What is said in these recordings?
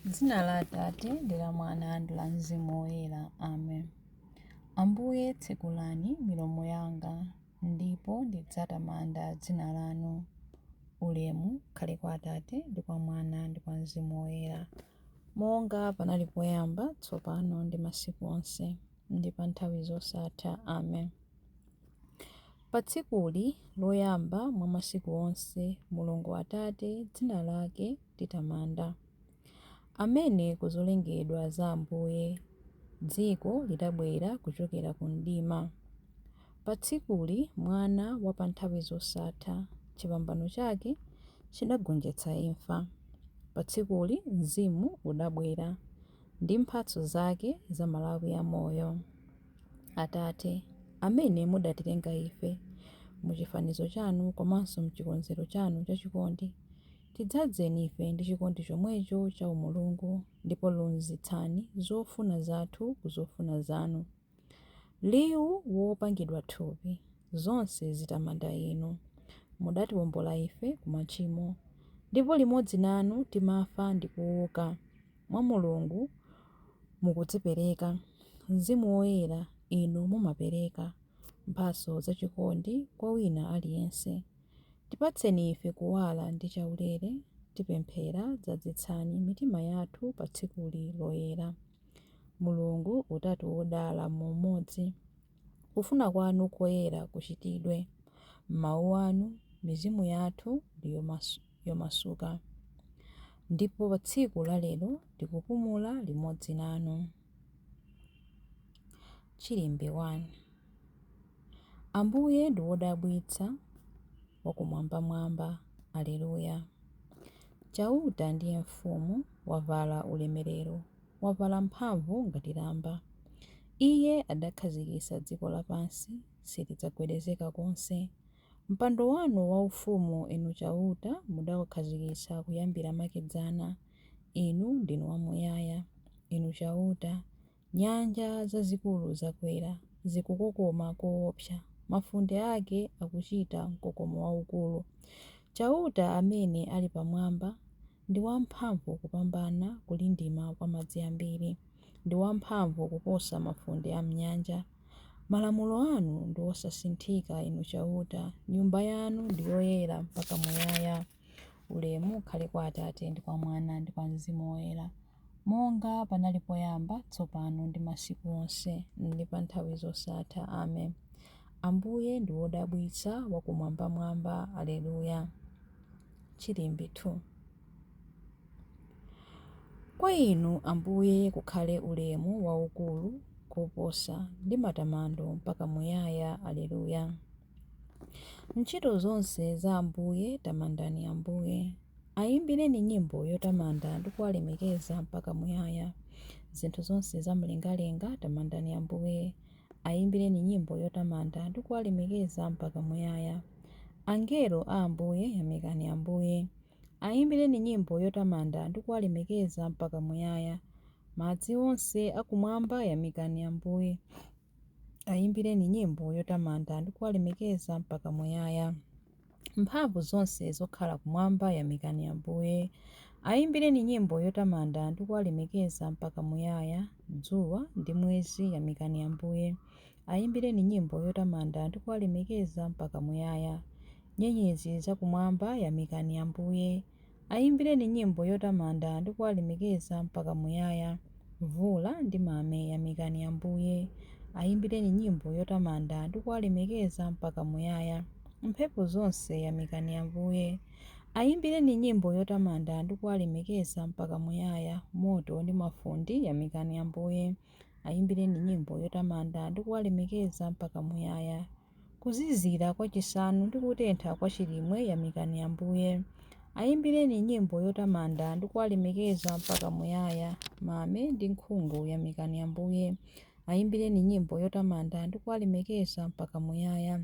M'dzina la Atate, ndi la Mwana, ndi la Mzimu Woyera. Amen. Ambuye, tsekulani milomo yanga, ndipo ndidzatamanda dzina lanu. Ulemu ukhale kwa Atate, ndi kwa Mwana, ndi kwa Mzimu Woyera, monga panali poyamba, tsopano ndi masiku onse, ndi pa nthawi zosatha. Amen. Pa tsikuli loyamba mwa masiku onse, Mulungu Atate dzina lake titamanda, amene ku zolengedwa za Ambuye dziko lidabwera kuchokera ku mdima. Pa tsikuli Mwana wa pa nthawi zosatha, chipambano chake chidagonjetsa imfa. Pa tsikuli Mzimu udabwera ndi mphatso zake za malawi a moyo. Atate, amene mudatilenga ife mu chifanizo chanu komanso m'chikonzero chanu chachikondi, tidzazeni ife ndi chikondi chomwecho cha umulungu, ndipo lunzitsani zofuna zathu ku zofuna zanu. Liwu wopangidwa thupi, zonse zitamanda inu. Mudatiwombola ife ku machimo, ndipo limodzi nanu timafa ndi kuuka. Mwa Mulungu mukudzipereka. Mzimu Woyera, inu mumapereka mphatso zachikondi kwa wina aliyense. Tipatseni ife kuwala ndi chaulere, tipemphera dzazitsani mitima yathu pa tsikuli loyera. Mulungu Utatu wodala mu umodzi, kufuna kwanu koyera kuchitidwe. M'mawu anu mizimu yathu ndi yomasuka, ndipo pa tsiku la lero tikupumula limodzi nanu. Chilimbi 1. Ambuye ndi wodabwitsa wakumwambamwamba. Aleluya. Chauta ndiye mfumu, wavala ulemerero, wavala mphamvu ngati lamba. Iye adakhazikitsa dziko lapansi, silidzagwedezeka konse. Mpando wanu waufumu, inu Chauta, mudaukhazikitsa kuyambira makedzana. Inu ndinu wamuyaya. Inu Chauta, nyanja zazikulu zakwera, zikukokoma koopsa, mafunde ake akuchita mkokomo waukulu. Chauta amene ali pamwamba ndi wamphamvu kupambana kulindima kwa madzi ambiri, ndi wamphamvu kuposa mafunde a m'nyanja. Malamulo anu ndi osasinthika, inu Chauta, nyumba yanu ndi yoyera mpaka muyaya. Ulemu ukhale kwa Atate, ndi kwa Mwana, ndi kwa Mzimu Woyera, monga panali poyamba, tsopano ndi masiku onse, ndi pa nthawi zosatha. Amen. Ambuye ndi wodabwitsa wakumwambamwamba. Aleluya. Chilimbi 2. Kwa inu, Ambuye, kukhale ulemu waukulu koposa ndi matamando mpaka muyaya. Aleluya. Ntchito zonse za Ambuye, tamandani Ambuye. Ayimbireni nyimbo yotamanda ndi kuwalemekeza mpaka muyaya. Zinthu zonse za mlengalenga, tamandani Ambuye. Ayimbireni nyimbo yotamanda ndi kuwalemekeza mpaka muyaya. Angelo a Ambuye, yamikani Ambuye. Ayimbireni nyimbo yotamanda ndi kuwalemekeza mpaka muyaya. Madzi onse akumwamba, yamikani Ambuye. Ayimbireni nyimbo yotamanda ndi kuwalemekeza mpaka muyaya. Mphamvu zonse zokhala kumwamba, yamikani Ambuye. Ayimbireni nyimbo yotamanda ndi kuwalemekeza mpaka muyaya. Dzuwa ndi mwezi, yamikani Ambuye. Ayimbireni nyimbo yotamanda ndi kuwalemekeza mpaka muyaya. Nyenyezi zakumwamba, yamikani Ambuye. Ayimbireni nyimbo yotamanda ndi kuwalemekeza mpaka muyaya. Mvula ndi mame, yamikani Ambuye. Ayimbireni nyimbo yotamanda ndi kuwalemekeza mpaka muyaya. Mphepo zonse, yamikani Ambuye. Ayimbireni nyimbo yotamanda ndi kuwalemekeza mpaka muyaya. Moto ndi mafundi, yamikani Ambuye. Ayimbireni nyimbo yotamanda ndi kuwalemekeza mpaka muyaya. Kuzizira kwa chisanu ndi kutentha kwa chilimwe, yamikani Ambuye. Ayimbireni nyimbo yotamanda ndi kuwalemekeza mpaka muyaya. Mame ndi nkhungu, yamikani Ambuye. Ayimbireni nyimbo yotamanda ndi kuwalemekeza mpaka muyaya.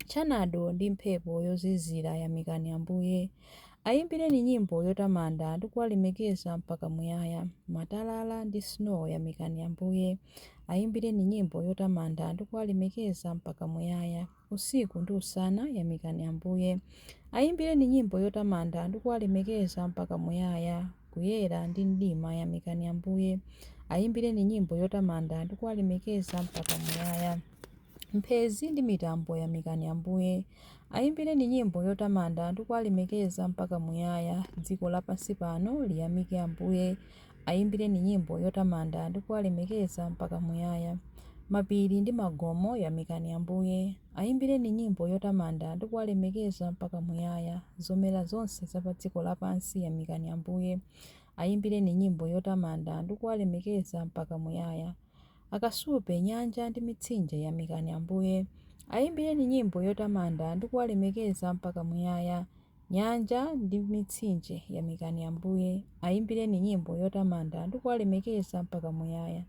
Tchanado ndi mphepo yozizira, yamikani Ambuye. Ayimbireni nyimbo yotamanda ndi kuwalemekeza mpaka muyaya. Matalala ndi snow, yamikani Ambuye. Ayimbireni nyimbo yotamanda ndi kuwalemekeza mpaka muyaya. Usiku ndi usana, yamikani Ambuye. Ayimbireni nyimbo yotamanda ndi kuwalemekeza mpaka muyaya. Kuyera ndi mdima yamikani Ambuye. Ayimbireni nyimbo yotamanda ndi kuwalemekeza mpaka muyaya. Mphezi ndi mitambo yamikani Ambuye. Ayimbireni nyimbo yotamanda ndi kuwalemekeza mpaka muyaya. Dziko lapansi pano liyamike Ambuye. Ayimbireni nyimbo yotamanda ndi kuwalemekeza mpaka muyaya. Mapiri ndi magomo yamikani Ambuye. Ayimbireni nyimbo yotamanda ndi kuwalemekeza mpaka muyaya. Zomera zonse za pa dziko lapansi yamikani Ambuye. Ayimbireni nyimbo yotamanda ndi kuwalemekeza mpaka muyaya. Akasupe, nyanja ndi mitsinje yamikani Ambuye. Ayimbireni nyimbo yotamanda ndi kuwalemekeza mpaka muyaya. Nyanja ndi mitsinje yamikani Ambuye. Ayimbireni nyimbo yotamanda ndi kuwalemekeza mpaka muyaya.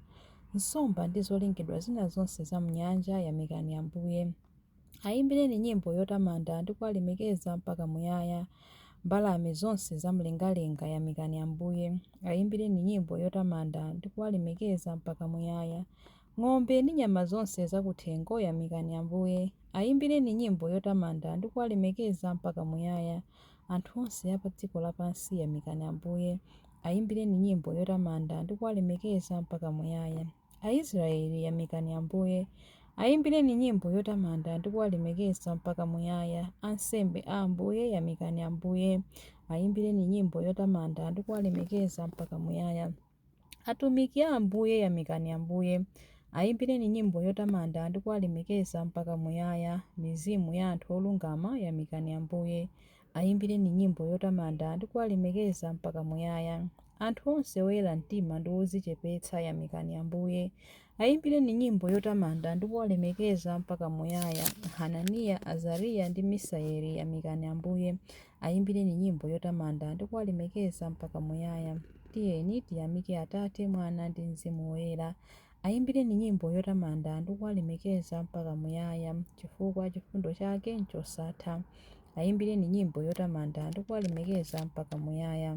Nsomba ndi zolengedwa zina zonse za m'nyanja yamikani Ambuye. Ayimbireni nyimbo yotamanda ndi kuwalemekeza mpaka muyaya. Mbalame zonse zamlengalenga yamikani Ambuye. Ayimbireni nyimbo yotamanda ndi kuwalemekeza mpaka muyaya. Ng'ombe ndi nyama zonse zakuthengo yamikani Ambuye. Ayimbireni nyimbo yotamanda ndi kuwalemekeza mpaka muyaya. Anthu onse a pa dziko lapansi yamikani Ambuye. Ayimbireni nyimbo yotamanda ndi kuwalemekeza mpaka muyaya. Aisraeli yamikani Ambuye. Ayimbireni nyimbo yotamanda ndi kuwalemekeza mpaka muyaya. Ansembe a Ambuye yamikani Ambuye. Ayimbireni nyimbo yotamanda ndi kuwalemekeza mpaka muyaya. Atumiki a Ambuye yamikani Ambuye. Ayimbireni nyimbo yotamanda ndi kuwalemekeza mpaka muyaya. Mizimu ya anthu olungama yamikani Ambuye. Ayimbireni nyimbo yotamanda ndi kuwalemekeza mpaka muyaya. Anthu onse oyera mtima ndi odzichepetsa yamikani Ambuye. Ayimbireni nyimbo yotamanda ndi kuwalemekeza mpaka muyaya. Hananiya, Azariya ndi Misaeli yamikani Ambuye. Ayimbireni nyimbo yotamanda ndi kuwalemekeza mpaka muyaya. Tiyeni tiyamike Atate, Mwana ndi Mzimu Woyera. Ayimbireni nyimbo yotamanda ndi kuwalemekeza mpaka muyaya, chifukwa chifundo chake n'chosatha. Ayimbireni nyimbo yotamanda ndi kuwalemekeza mpaka muyaya.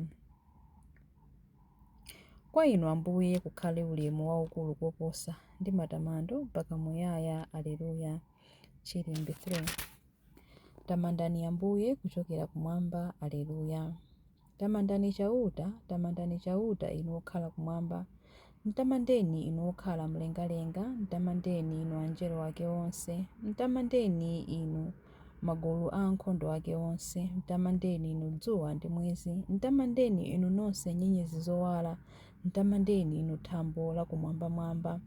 Kwa Inu Ambuye kukhale ulemu waukulu koposa, ndi matamando mpaka muyaya. Aleluya. Chilimbi 3. Tamandani Ambuye kuchokera kumwamba. Aleluya. Tamandani Chauta, tamandani Chauta inu okhala kumwamba. Mtamandeni inu okhala mlengalenga, mtamandeni inu anjelo ake onse. Mtamandeni inu magulu a ankhondo ake onse. Mtamandeni inu dzuwa ndi mwezi. Mtamandeni inu nonse nyenyezi zowala. Mtamandeni inu thambo lakumwambamwamba,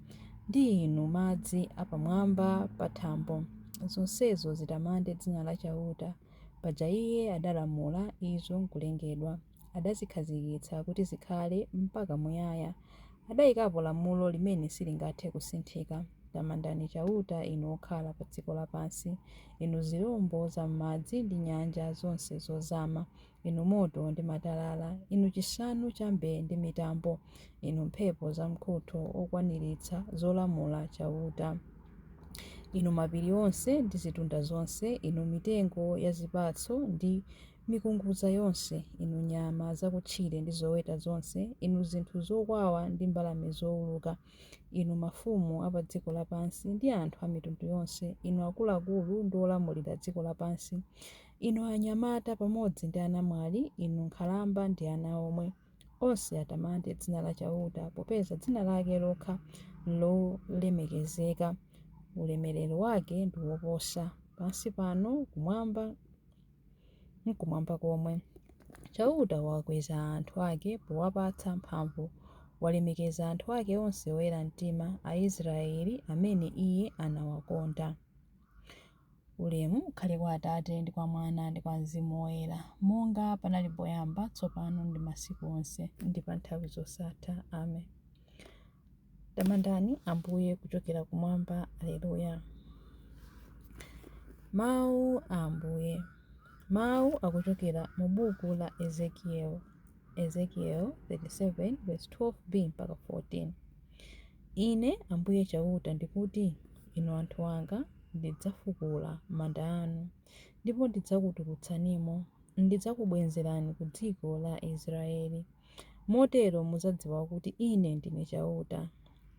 ndi inu madzi a pamwamba pa thambo. Zonsezo zitamande dzina la Chauta. Paja Iye adalamula izo nkulengedwa. Adazikhazikitsa kuti zikhale mpaka muyaya. Adaikapo lamulo limene silingathe kusinthika. Tamandani Chauta, inu okhala pa dziko lapansi, inu zilombo zam'madzi ndi nyanja zonse zozama, inu moto ndi matalala, inu chisanu cha mbee ndi mitambo, inu mphepo zamkuntho okwaniritsa zolamula Chauta. Inu mapiri onse ndi zitunda zonse, inu mitengo ya zipatso ndi mikungudza yonse, inu nyama zakutchire ndi zoweta zonse, inu zinthu zokwawa ndi mbalame zowuluka, inu mafumu a pa dziko lapansi ndi anthu a mitundu yonse, inu akuluakulu ndi olamulira dziko lapansi, inu anyamata pamodzi ndi anamwali, inu nkhalamba ndi ana omwe. Onse atamande dzina la Chauta, popeza dzina lake lokha nlolemekezeka. Ulemerero wake ndi woposa pansi pano kumwamba nkumwamba komwe. Chauta wakweza anthu ake powapatsa mphamvu. Walemekeza anthu ake onse oyera mtima, Aisraeli amene Iye anawakonda. Ulemu ukhale kwa Atate ndi kwa Mwana ndi kwa Mzimu Woyera, monga panali poyamba, tsopano ndi masiku onse, ndi pa nthawi zosatha. Amen. Tamandani Ambuye kuchokera kumwamba. Aleluya. Mawu a Ambuye. Mawu akuchokera mu buku la Ezekiel. Ezekiel 37 verse 12b mpaka 14. Ine Ambuye Chauta ndikuti, inu anthu anga, ndidzafukula manda anu, ndipo ndidzakutulutsanimo, ndidzakubwezerani ku dziko la Israeli. Motero mudzadziwa kuti Ine ndine Chauta,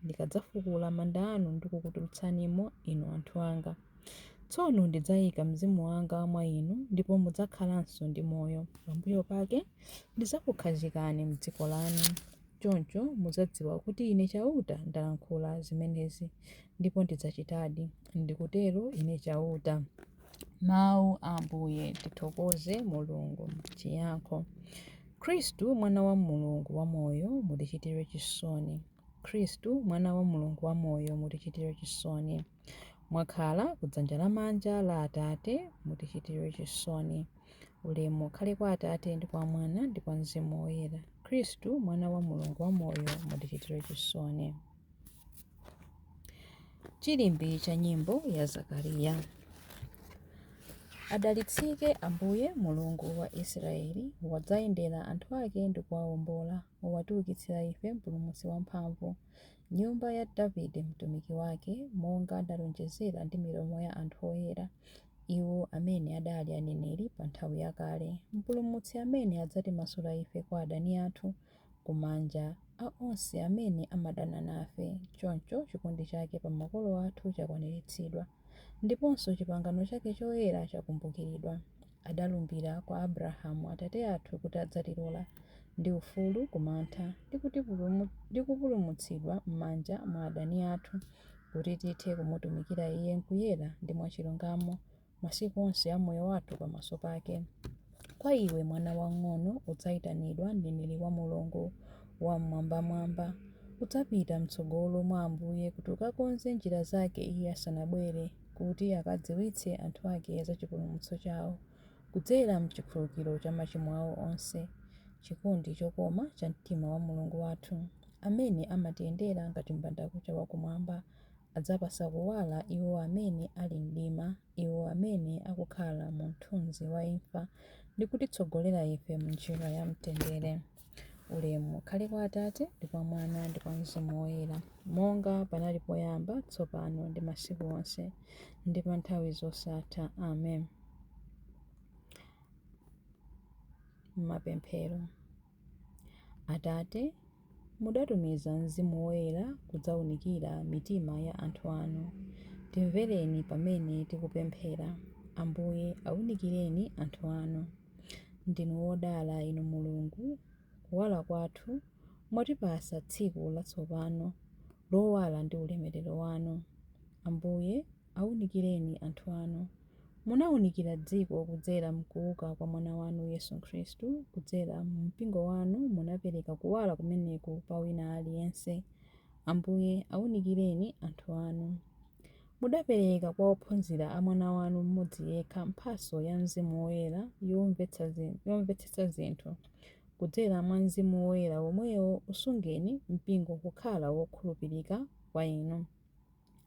ndikadzafukula manda anu ndi kukutulutsanimo, inu anthu anga. Tsono ndidzaika mzimu wanga mwa inu, ndipo mudzakhalanso ndi moyo. Pambuyo pake ndidzakukhazikani m'dziko lanu. Choncho mudzadziwa kuti Ine Chauta ndalankhula zimenezi, ndipo ndidzachitadi. Ndikutero Ine Chauta. Mau a Ambuye. Tithokoze Mulungu. Chiyankho. Khristu Mwana wa Mulungu wamoyo, mutichitire chisoni. Khristu Mwana wa Mulungu wamoyo, mutichitire chisoni. Mwakhala ku dzanja lamanja la Atate, mutichitire chisoni. Ulemu ukhale kwa Atate ndi kwa Mwana ndi kwa Mzimu Woyera. Khristu Mwana wa Mulungu wamoyo, mutichitire chisoni. Chilimbi cha nyimbo ya Zakariya. Adalitsike Ambuye Mulungu wa Israeli, wadzayendera anthu ake ndi kuwawombola, watiukitsira ife Mpulumutsi wamphamvu, nyumba ya Davide mtumiki wake, monga adalonjezera ndi milomo ya anthu oyera, iwo amene adali aneneri pa nthawi yakale, Mpulumutsi amene adzatimasula ife kwa adani athu, ku manja a onse amene amadana nafe. Choncho chikondi chake pa makolo athu chakwaniritsidwa, ndiponso chipangano chake choyera chakumbukiridwa. Adalumbira kwa Abrahamu atate athu kuti adzatilola ndi ufulu ku mantha ndi kupulumutsidwa m'manja mwa adani athu, kuti tithe kumutumikira Iye m'kuyera ndi mwachilungamo masiku onse a moyo wathu pamaso pake. Kwa iwe mwana wamng'ono udzayitanidwa mneneri wa Mulungu Wam'mwambamwamba. Udzapita m'tsogolo mwa Ambuye kuti ukakonze njira zake Iye asanabwere, kuti akadziwitse anthu ake za chipulumutso chawo, kudzera m'chikhululukiro cha machimo awo onse. Chikondi chokoma cha mtima wa Mulungu wathu, amene amatiyendera ngati m'bandakucha wakumwamba, adzapatsa kuwala iwo amene ali mdima, iwo amene akukhala mu mthunzi wa imfa, ndi kutitsogolera ife m'njira ya mtendere. Ulemu ukhale kwa Atate ndi kwa Mwana ndi kwa Mzimu Woyera, monga panali poyamba, tsopano ndi masiku onse, ndi pa nthawi zosatha. Amen. Mapemphero. Atate, mudatumiza Mzimu Woyera kudzawunikira mitima ya anthu anu. Timvereni pamene tikupemphera. Ambuye awunikireni anthu anu. Ndinu wodala inu Mulungu, kuwala kwathu, mwatipatsa tsiku latsopano, lowala ndi ulemerero wanu. Ambuye awunikireni anthu anu. Munawunikira dziko kudzera m'kuuka kwa Mwana wanu Yesu Khristu, kudzera mu mpingo wanu munapereka kuwala kumeneku pa wina aliyense. Ambuye awunikireni anthu anu. Mudapereka kwa ophunzira a Mwana wanu mmodzi yekha mphatso ya Mzimu Woyera yomvetsetsa zinthu. Kudzera mwa Mzimu Woyera womwewo usungeni mpingo kukhala wokhulupirika kwa inu.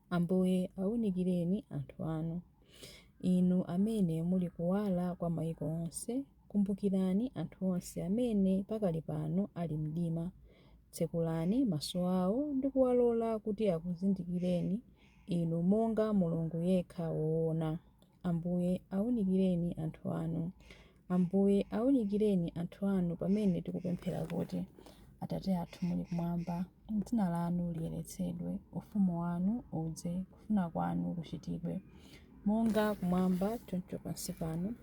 Ambuye awunikireni anthu anu. Inu amene muli kuwala kwa mayiko onse, kumbukirani anthu onse amene pakali pano ali mdima. Tsekulani maso awo ndi kuwalola kuti akuzindikireni inu monga Mulungu yekha woona. Ambuye awunikireni anthu anu. Ambuye awunikireni anthu anu pamene tikupemphera kuti, Atate athu muli kumwamba, dzina lanu liyeretsedwe, ufumu wanu udze, kufuna kwanu kuchitidwe, monga kumwamba choncho pansi pano.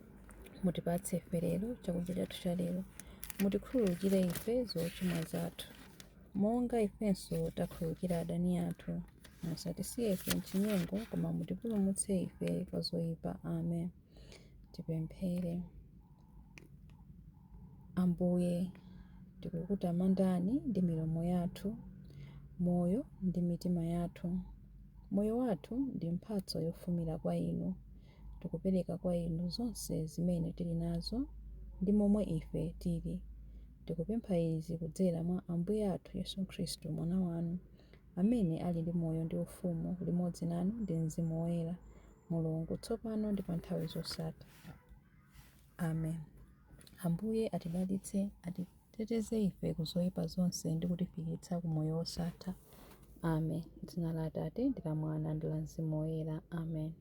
Mutipatse ife lero chakudya chathu cha lero. Mutikhululukire ife zochimwa zathu, monga ifenso takhululukira adani athu. Musatisiye ife m'chinyengo, koma mutipulumutse ife kwa zoyipa. Amen. Tipemphere. Ambuye, tikukutamandani ndi milomo yathu, moyo ndi mitima yathu. Moyo wathu ndi mphatso yofumira kwa inu. Tikupereka kwa inu zonse zimene tili nazo ndi momwe ife tili. Tikupempha izi kudzera mwa Ambuye athu Yesu Khristu Mwana wanu, amene ali ndi moyo ndi ufumu limodzi nanu ndi Mzimu Woyera, Mulungu, tsopano ndi pa nthawi zosatha. Amen. Ambuye atidalitse, atiteteze ife ku zoyipa zonse ndi kutifikitsa ku moyo wosatha. Amen. Dzina la Atate ndi la Mwana ndi la Mzimu Woyera. Amen.